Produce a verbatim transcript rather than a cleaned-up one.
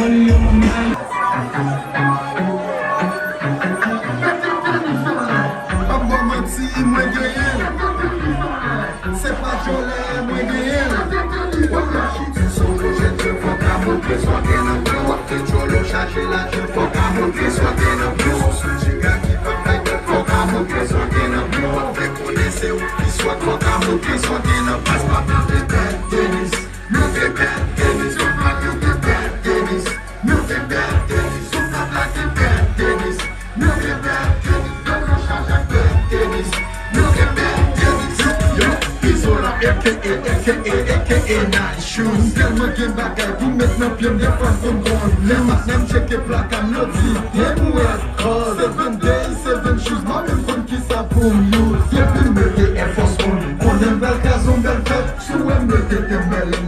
Ap ba w manti, mwen genyen l. Se pa djòlè, mwen genyen l. W ap mache ti sou pwojè, fò w ka montre sa w gen nan men w. W ap fè djòlè w chaje lajan, fò w ka montre sa w gen nan men w. Sou ti gad ki p ap bay tèt, fò w ka montre sa w gen nan men w. W ap fè konnen se ou ki swag, fò w ka montre sa w gen nan pas. Pa plante bèl tenis. Nou te bèl tenis, nou pa nou te bèl tenis. Nou te bèl tenis, nou pa plante bèl tenis. Nou te bèl tenis, nou te chaje ak bèl tenis. Nou te bèl tenis, yo, Izolan, A K A, A K A, A K A Nice Shoes. M tèlman gen bagay pou met nan pye m, dèfwa m konn konnen. Lè m ap menm tcheke plaka m, yo di, "Damn, we are called seven days, seven shoes." Mwen menm konn kisa pou m use. Depi m mete Air Force One, konnen m bèl gazon, bèl fèt. Si w wè m mete tèm bèl, m